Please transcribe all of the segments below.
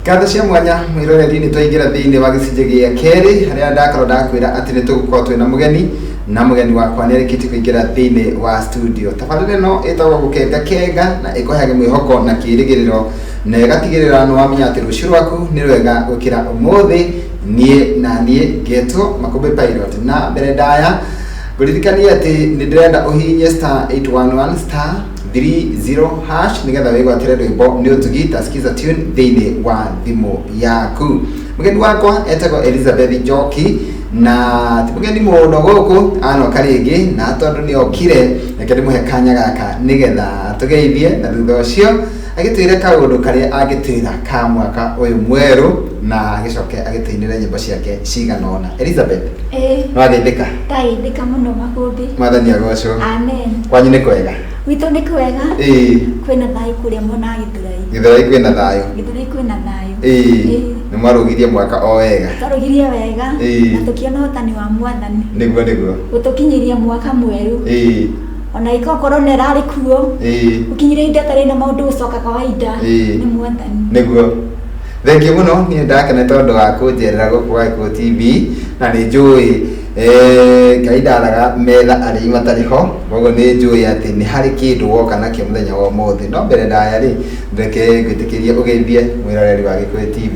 Ngatho cia mwanya mwĩroreri, nĩ twaingĩra thĩinĩ wa gĩcunjĩ gĩa kerĩ harĩa ndakorwo ndakwĩra atĩ nĩ tũgũkorwo twĩna mũgeni, na mũgeni wakwa nĩ arĩkĩtie kũingĩra thĩinĩ wa studio. Tabarĩra ĩno ĩtagwo Gũkenga Kenga na ĩkũheaga mwĩhoko na kĩrĩgĩrĩro na ĩgatigĩrĩra nĩ wamenya atĩ rũciũ rwaku nĩ rwega gũkĩra ũmũthĩ. Niĩ na niĩ ngetwo Makũmbĩ Pilot, na mbere ndaya ngũririkanie atĩ nĩ ndĩrenda ũhihinye *811*30# nĩgetha wĩgwatĩre rwĩmbo nĩ ũtugi ta Skiza Tune thĩinĩ wa thimũ yaku. Mũgeni wakwa etagwo Elizabeth Njoki, na ti mũgeni mũno gũkũ, anoka rĩngĩ, na tondũ nĩ okire, reke ndĩmũhe kanya gaka nĩgetha tũgeithie na thutha ũcio agĩtwĩre kaũndũ karĩa angĩtwĩra ka mwaka ũyũ mwerũ na agĩcoke agĩtũinĩre nyĩmbo ciake cigana ũna. Elizabeth, Ĩĩ. nĩ wageithĩka? Ndageithĩka mũno, Makũmbĩ. Mwathani agocwo. Amen. Kwanyu nĩ kwega? Gwitũ nĩ kwega. Kwĩna thayũ kũrĩa mwena wa Gĩthũrai. Gĩthũrai kwĩna thayũ? Gĩthũrai kwĩna thayũ. Ĩĩ, nĩ mwarũgirie mwaka o wega? Twarũgirie wega na tũkĩona ũhotani wa Mwathani. Nĩguo. Gũtũkinyĩria mwaka mwerũ. Ona ĩko corona ĩrarĩ kuo. Ũkinyire ihinda tarĩ na maũndũ gũcoka kawaida. Nĩ Mwathani. Nĩguo. Thengiũ mũno, niĩ ndakena tondũ wa kũnjerera gũkũ gwa Gĩkũyũ TV, na nĩ njũĩ Ngai ndaraga metha arĩi matarĩ ho, koguo nĩ njũĩ atĩ nĩ harĩ kĩndũ woka nakĩo mũthenya wa ũmũthĩ. No mbere ndaya rĩ, reke ngwĩtĩkĩrie ũgeithie mwĩroreri wa Gĩkũyũ TV.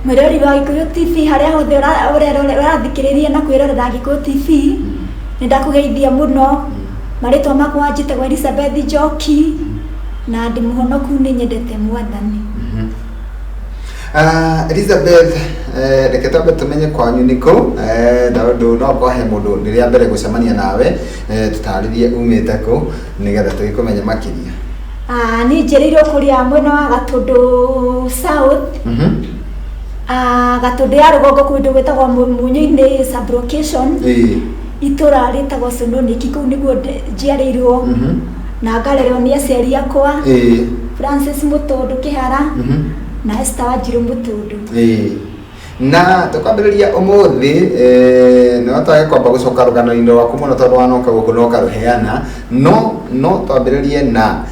Mwĩroreri wa Gĩkũyũ TV harĩa hothe ũrathikĩrĩria na kwĩrorera Gĩkũyũ TV, nĩ ndakũgeithia mũno. Marĩtwa makwa njĩtagwo Elizabeth Njoki na ndĩ mũhonoku, nĩ nyendete Mwathani. Ah, Elizabeth, reke twambe tũmenye kwanyu nĩ kũ, tondũ no korwo he mũndũ nĩ rĩa mbere gũcemania nawe, tũtarĩrie umĩte kũ nĩgetha tũgĩkũmenye makĩria. Ah, niĩ njiarĩirwo kũrĩa mwena wa Gatũndũ South. Ah, Gatũndũ ya rũgongo, kũndũ gwĩtagwo Munyũ-inĩ sub-location. Itũra rĩtagwo Cũnũnĩki, kũu nĩguo njiarĩirwo na ngarerwo nĩ aciari akwa, Francis Mũtũndũ Kĩhara na Esther Wanjirũ Mũtũndũ. Ĩĩ. Na tũkwambĩrĩria ũmũthĩ, no twage kwamba gũcoka rũgano-inĩ rwaku mũno tondũ wanoka gũkũ no ũkarũheana, no twambĩrĩrie na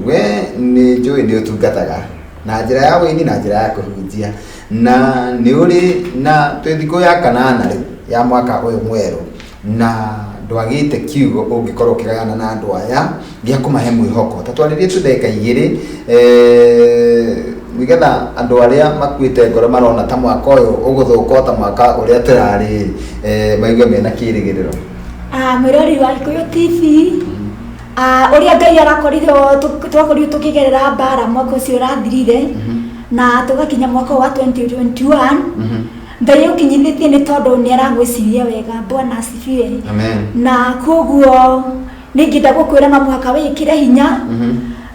we nĩ njũĩ nĩ ũtungataga na njĩra ya ũini na njĩra ya kũhunjia, na nĩ ũrĩ na twĩ thikũ ya kanana rĩu ya mwaka ũyũ mwerũ, na ndwagĩte kiugo ũngĩkorwo ũkĩgayana na andũ aya gĩa kũmahe mwĩhoko. Ta twarĩrie tu ndagĩka 2, nĩgetha andũ arĩa makuĩte ngoro marona ta mwaka ũyũ ũgũthũka o ta mwaka ũrĩa tũrarĩ, maigue mena kĩrĩgĩrĩro. Ah, mwĩroreri wa Gĩkũyũ TV, ah, ũrĩa Ngai arakorirwo twakorirwo tũkĩgerera mbara mwaka ũcio ũrathirire na tũgakinya mwaka wa 2021, Ngai ũkinyithĩtie nĩ tondũ nĩ aragwĩciria wega. Bwana asifiwe. Amen. Na koguo nĩngĩenda gũkwĩra no mũhaka wĩkĩre hinya,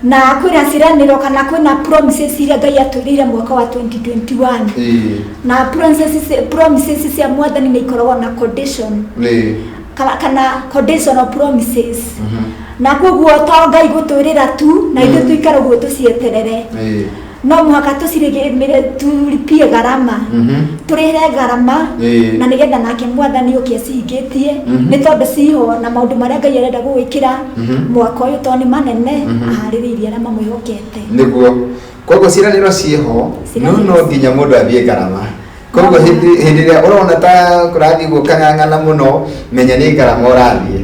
na kwĩna ciĩranĩro kana kwĩna promises iria Ngai atwĩrĩire mwaka wa 2021. Na promises cia Mwathani nĩ ikoragwo na condition kana conditional promises, na koguo to Ngai gũtwĩrĩra tu na ithuĩ tũikare ũguo tũcieterere. No mũhaka tũcirĩgĩmĩre, turipie gharama, tũrĩhĩre gharama na nĩgetha nake Mwathani ũke acihingĩtie, nĩ tondũ ciho na maũndũ marĩa Ngai arenda gũgwĩkĩra mwaka ũyũ tondũ nĩ manene aharĩrĩirie arĩa mamwĩhokete. Nĩguo, koguo ciĩranĩro ciĩho, no no nginya mũndũ athiĩ ngarama. Koguo hĩndĩ ĩrĩa ũrona ta kũrathiĩ ũguo kang'ang'ana mũno, menya nĩ ngarama ũrathiĩ,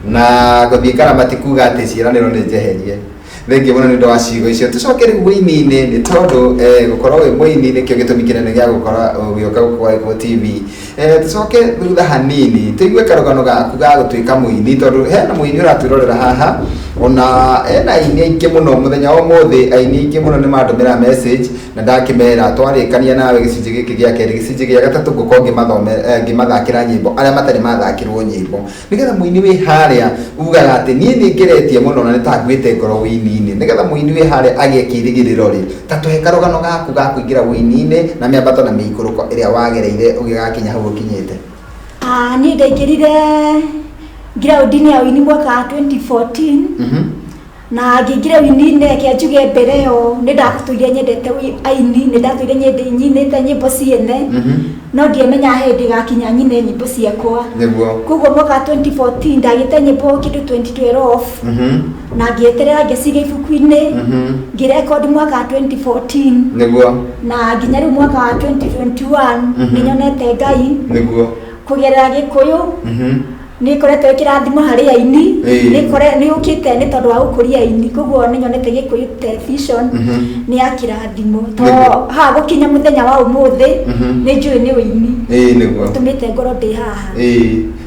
na gũthiĩ ngarama ti kuga atĩ ciĩranĩro nĩ njeherie. Thengiũ mũno nĩ ũndũ wa ciugo icio. Tũcoke rĩu ũini-inĩ, nĩ tondũ gũkorwo wĩ mũini nĩkĩo gĩtũmi kĩnene gĩa gũkorwo ũgĩũka gũkũ gwa Gĩkũyũ TV. Tũcoke thutha hanini tũigue karũgano gaku ga gũtuĩka mũini, tondũ hena mũini ũratwĩrorera haha, ona hena aini aingĩ mũno. Mũthenya wa ũmũthĩ aini aingĩ mũno nĩ mandũmĩra message na ndakĩmera twarĩkania nawe gĩcunjĩ gĩkĩ gĩa kerĩ, gĩcunjĩ gĩa gatatũ ngũkorwo ngĩmathakĩra nyĩmbo arĩa matarĩ mathakĩrwo nyĩmbo, nĩgetha mũini wĩ harĩa ugaga atĩ niĩ nĩ ngeretie mũno na nĩ ta nguĩte ngoro ũini-inĩ, nĩgetha mũini wĩ harĩa agĩe kĩrĩgĩrĩro rĩ, ta tũhe karũgano gaku ga kũingĩra ũini-inĩ na mĩambato na mĩikũrũko ĩrĩa wagereire ũgĩgakinya hau ũkinyĩte. Ah, niĩ ndaingĩrire ground-inĩ ya ũini mwaka wa 2014. Na ngĩingĩra ũini-inĩ, reke njuge mbere ĩyo nĩ ndatũire nyendete aini, nĩ ndatũire nyinĩte nyĩmbo ciene, no ndiamenyaga hĩndĩ ĩgakinya nyine nyĩmbo ciakwa. Koguo mwaka wa 2014 ndagĩte nyĩmbo kĩndũ 2012, na ngĩeterera ngĩciga ibuku-inĩ, ngĩrekondi mwaka wa 2014, na nginya rĩu mwaka wa 2021 nĩ nyonete Ngai kũgerera Gĩkũyũ. Nĩ ĩkoretwo ĩ kĩrathimo harĩ aini. Nĩ yũkĩte nĩ tondũ wa gũkũria aini, koguo nĩ nyonete Gĩkũyũ Television nĩ ya kĩrathimo, tondũ haha gũkinya mũthenya wa ũmũthĩ nĩ njũĩ nĩ ũini ũtũmĩte ngorwo ndĩ haha.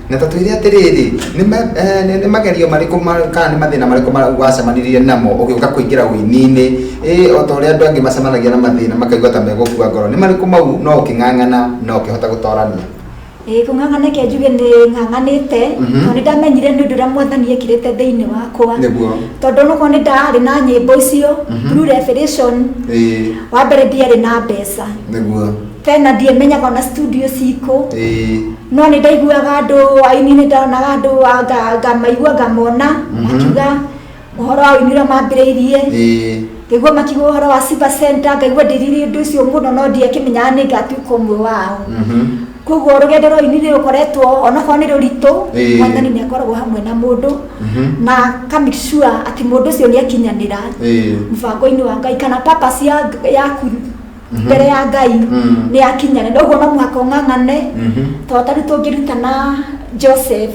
Na ta twĩre atĩrĩrĩ, nĩ magerio marĩkũ kana nĩ mathĩna marĩkũ wacemanirie namo ũgĩũka kũingĩra ũini-inĩ? O ta ũrĩa andũ angĩ macemanagia na mathĩna makaigua ta megũkua ngoro, nĩ marĩkũ mau no ũkĩng'ang'ana na ũkĩhota gũtorania? Ĩĩ, kũng'ang'ana reke njuge nĩ ng'ang'anĩte, tondũ nĩ ndamenyire nĩ ũndũ ũrĩa Mwathani ekĩrĩte thĩinĩ wakwa. Tondũ onokorwo nĩ ndarĩ na nyĩmbo icio, through revelation, wa mbere ndiarĩ na mbeca. Tena ndiamenyaga ona studio cikũ. No nĩ ndaiguaga andũ aini, nĩ ndonaga andũ ngamaigua ngamona makiuga ũhoro wa ũini ũrĩa mambĩrĩirie. Ngĩigua makiuga ũhoro wa Sifa Center, ngaigua ndĩrirĩirie ũndũ ũcio mũno, no ndiakĩmenyaga nĩ ngatuĩka ũmwe wao. Koguo rũgendo rwa ũini nĩ rũkoretwo onokorwo nĩ rũritũ, Mwathani nĩ akoragwo hamwe na mũndũ, na aka make sure atĩ mũndũ ũcio nĩ akinyanĩra mũbango-inĩ wa Ngai kana purpose yaku mbere ya Ngai nĩ yakinyanĩra. Ũguo no mũhaka ũng'ang'ane, tondũ ta rĩu tũngĩruta na Joseph,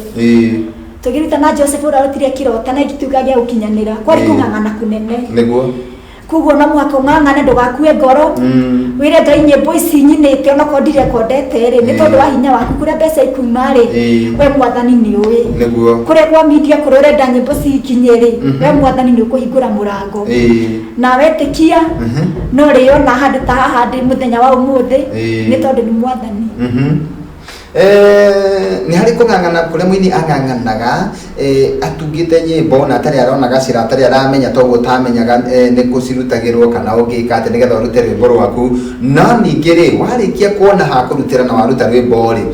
tũngĩruta na Joseph ũrĩa warutire kĩrota na gĩtuĩka gĩa gũkinyanĩra, kwarĩ kũng'ang'ana kũnene. Koguo no mũhaka ũng'ang'ane, ndũgakue ngoro, wĩre Ngai nyĩmbo ici nyinĩte onokorwo ndirekondete rĩ, nĩ tondũ wa hinya waku, kũrĩa mbeca ikuma rĩ, we Mwathani nĩ ũĩ. Kũrĩa kwa media kũrĩa ũrenda nyĩmbo cikinye rĩ, we Mwathani nĩ ũkũhingũra mũrango. Na wetĩkia no rĩona handũ ta haha ndĩ mũthenya wa ũmũthĩ, nĩ tondũ nĩ Mwathani. Nĩ harĩ kũng'ang'ana kũrĩa mũini ang'ang'anaga, atungĩte nyĩmbo na atarĩ arona gacĩra, atarĩ aramenya toguo ũtamenyaga, nĩ kũcirutagĩrwo kana ũngĩka atĩa nĩgetha ũrute rwĩmbo rwaku. No ningĩ rĩ, warĩkia kuona ha kũrutĩra na waruta rwĩmbo rĩ,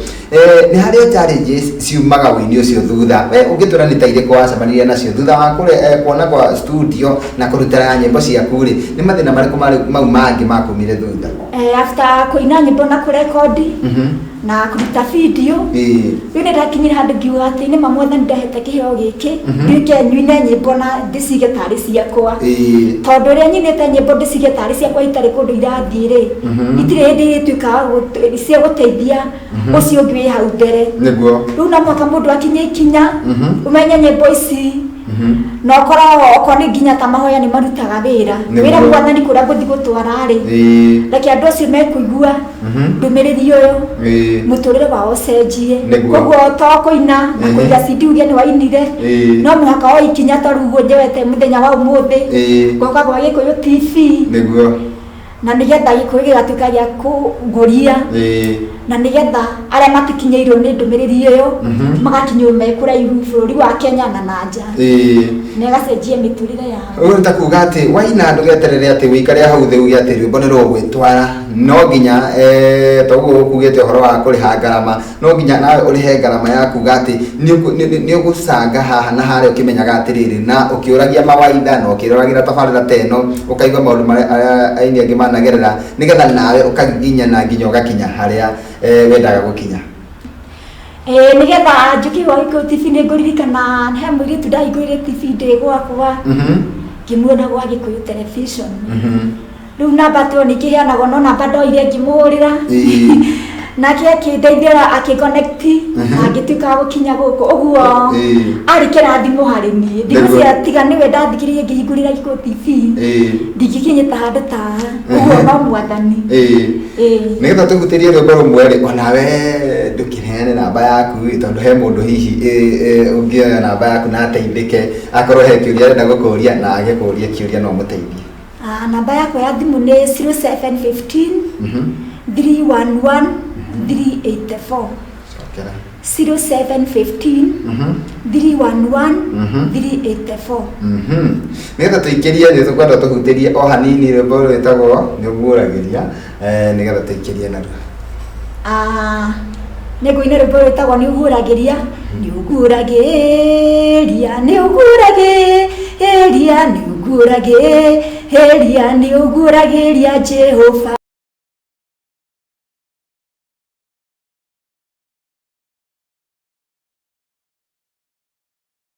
nĩ harĩ challenges ciumaga ũini ũcio thutha. We ũngĩtwĩra nĩ ta irĩkũ wacemanirie nacio thutha wa kuona kwa studio na kũrutĩra nyĩmbo ciaku rĩ, nĩ mathĩna marĩkũ mau mangĩ makumire thutha? After kũina nyĩmbo na kũrekondi na kũruta video, rĩu nĩ ndakinyire handũ ngiuga atĩ nĩ ma Mwathani ndahete kĩheo gĩkĩ, nduĩke nyine nyĩmbo na ndĩcige tarĩ ciakwa, tondũ ũrĩa nyinĩte nyĩmbo ndĩcige tarĩ ciakwa itarĩ kũndũ irathiĩ rĩ, itirĩ hĩndĩ irĩtuĩkaga cia gũteithia ũcio ũngĩ wĩ hau mbere. Rĩu no mũhaka mũndũ akinye ikinya ũmenye nyĩmbo ici, na ũkorwo okorwo nĩ nginya ta mahoya nĩ marutaga wĩra. Wĩra Mwathani kũrĩa ngũthiĩ gũtwara rĩ, reke andũ acio mekũigua ndũmĩrĩri ũyũ, mũtũrĩre wao ũcenjie. Koguo to kũina na kũiga CD uge nĩ wainire, no mũhaka o ikinya ta rĩu ũguo njoete mũthenya wa ũmũthĩ, ngoka gwa Gĩkũyũ TV, na nĩgetha Gĩkũyũ gĩgatuĩka gĩa kũngũria, na nĩgetha arĩa matikinyĩirwo nĩ ndũmĩrĩri ĩyo magakinyĩrwo me kũraihu bũrũri wa Kenya na na nja, na ĩgacenjia mĩtũrĩre yao. Ũguo nĩ ta kuga atĩ waina ndũgeterere atĩ ũikare hau thĩ uge atĩ rwĩmbo nĩ rũgwĩtwara. No nginya, toguo ũkugĩte ũhoro wa kũrĩha ngarama, no nginya nawe ũrĩhe ngarama ya kuga atĩ nĩ ũgũcanga haha na harĩa, ũkĩmenyaga atĩrĩrĩ, na ũkĩũragia mawaitha na ũkĩroragĩra tabarĩra ta ĩno, ũkaigua maũndũ marĩa aini angĩ managerera, nĩgetha nawe ũkagiginyana nginya ũgakinya harĩa wendaga gũkinya. Ĩĩ, nĩgetha njũke gwa Gĩkũyũ TV nĩ ngũririkana he mũirĩtu ndahingũrire TV ndĩ gwakwa, ngĩmuona gwa Gĩkũyũ Television. Rĩu namba to nĩ ikĩheanagwo, no namba ndoire ngĩmũhũrĩra, nake akĩndeithia akĩconnect na ngĩtuĩka wa gũkinya gũkũ ũguo. Arĩ kĩrathimo harĩ niĩ, ndigwĩciria tiga nĩwe ndathikĩrĩirie ngĩhingũrĩra Gĩkũyũ TV, ndingĩkinyĩte handũ ta haha ũguo, no Mwathani. Ĩĩ. Nĩgetha tũhutĩrie rwĩmbo rũmwe rĩ, onawe ndũkĩheane namba yaku ĩ, tondũ he mũndũ hihi ũngĩoya namba yaku na ateithĩke, akorwo he kĩũria arenda gũkũria na agĩkũria kĩũria no mũteithie. Ah, namba yakwa ya thimũ nĩ 0715 311 384. Cokera. 0715 311 384. Nĩgetha tũikĩrie nĩ tũkwenda tũhutĩrie o hanini rwĩmbo rwĩtagwo nĩ ũguũragĩria, nĩgetha tũikĩrie naruo. Ah, nĩ ngũina rwĩmbo rwĩtagwo nĩ ũguũragĩria. Nĩ ũguũragĩria, nĩ ũguũragĩria. Ĩria nĩ ũguũragĩria, nĩ ũguũragĩria Jehova.